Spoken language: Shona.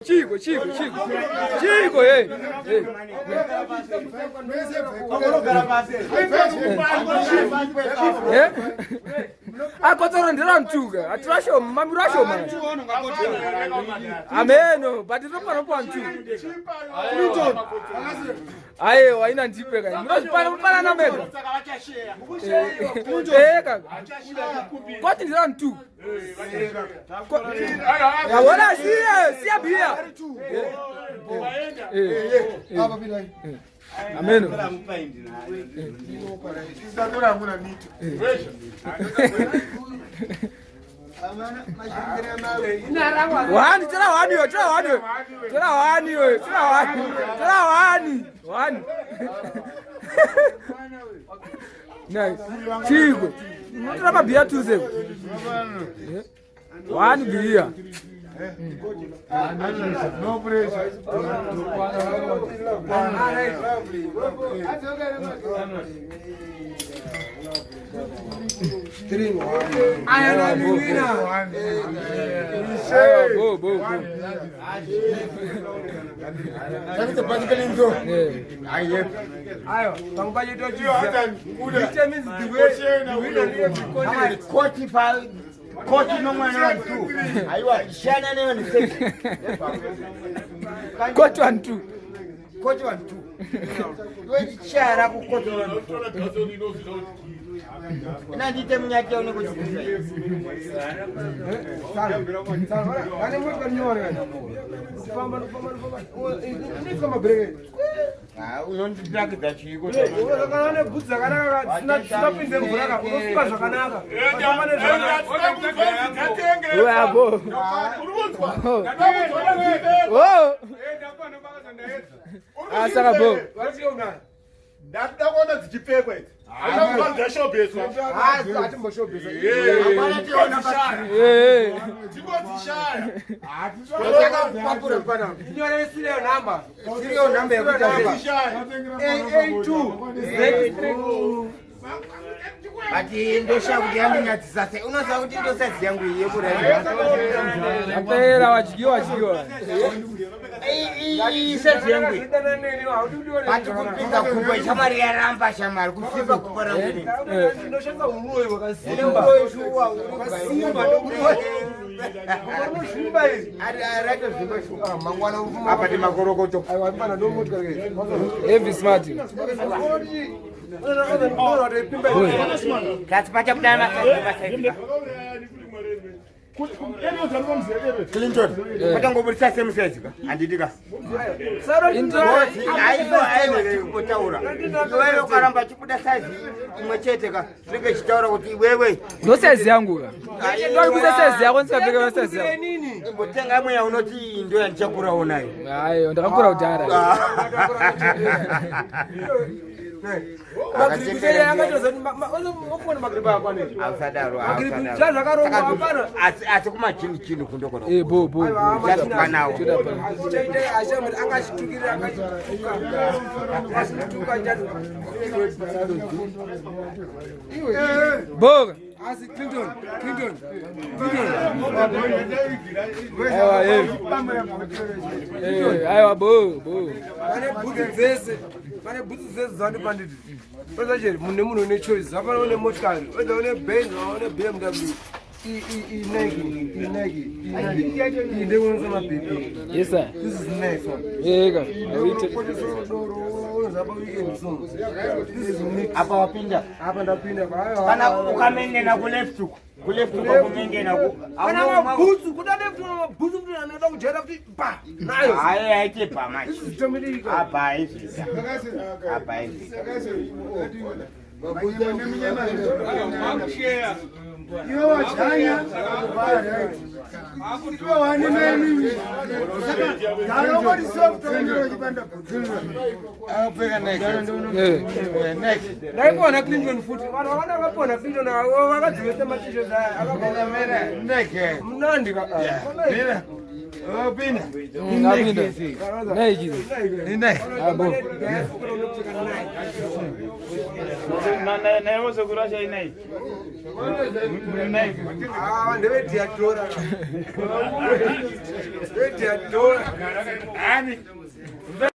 Chiko, chiko, chiko. Chiko, hey. Hey. Eh? Akotsoro ndira mtuka. Atirasho, mamirasho man. Ameno, but ropano pa mtuka. Aiwa, ina ndipe kai. Munozvipana kupanana mega. Eh, kaka. Kwati ndira mtuka. Yabona siya siya bia. Ameno. Wani tora wani yo tora wani yo tora wani yo tora wani tora wani wani. Nice. Chiko. Unotora mabhiya two seven. One bhiya. No pressure. Bo bo bo. Koti pa koti nomwana wantu aiwa shana neyo ni six Koti one two. koti wantu iwe chara kukoti wantu ina ndite munyati une kuchikuza unondirakidza chiiko bhutsu dzakanaka dzisingapinze mvura ka unosuka zvakanaka Famba nezvakanaka. Uya bo. Oh. Ah saka bo. Ndakuda kuona dzichipfekwa idzi. Dzashobheswa. Hatimboshobhesa. Eh. Tingodzishaya. Papura pana Inyore serial number. serial number yekuita Dzishaya. AA2 Z3. but ndosha kuti yandinyadzisa sei unoziva kuti ndosaizi yangu iyi yekuraiza Apera wadyiwa wadyiwa. saizi yangu iyi but kupinza gumbo shamwari yaramba shamwari kupfimba gumbo rangu inini Ndoshandisa uroyi hwakasimba. uroyi shuwa Hwakasimba ndokuti unozvimba izvi. ratozvimba shuwa apa timakorokoto Aiwa mfana ndomotikari. Heavy smart. kasi pachabuda masaizi clinton patangobudisa same size ka handidi ka aiwa aiwa tikubotaura iwewe ukaramba chibuda saizi imwe chete ka tinenge chitaura kuti iwewe Ndo size yangu ka. Ndikubusa size yako ndisapfeka na size yako. imbotenga imwe yaunoti iyi ndo yandichakurawo nayo Hayo ndakakura kudhara. ausadaro Zvazvakarongwa hapana. asi kumachinhu chinhu kundokona Eh bo bo. bo. Chazokanawo. Toda pa. Angachitukirira angachituka achituka Boga. asi Clinton Clinton Clinton Aiwa eh. Eh aiwa bo bo. pane bhutsu dzese pane bhutsu dzese dzandipanditi ozachere munhu nemunhu une choice zvafana une motikari whether une Benz or une BMW iNike iNike iNike ndekunosa mabhebhi. Yes sir. This is nice one. Eh ka. Awite. Unozapa weekend song. This is mix. Apa wapinda. Apa ndapinda. Kana ukamendena kuleft uku kuleft uku kumendena ku Kana mabhutsu kuda left una mabhutsu kuti anoda kujaira kuti pa nayo. Hayi aite pa manje. This is Dominica. Apa aizvita. Apa aizvita. Iwe wajanya iwe wani meni gara ungori soft chipanda Eh. Ndaipona Clinton futi. Vanhu vakanda vakapona Clinton avo vakadzivesa matishes aya akabva. Mnandi ka. Napinda. Nike. Abo. Ah, ndevediadora. Ndevediadora.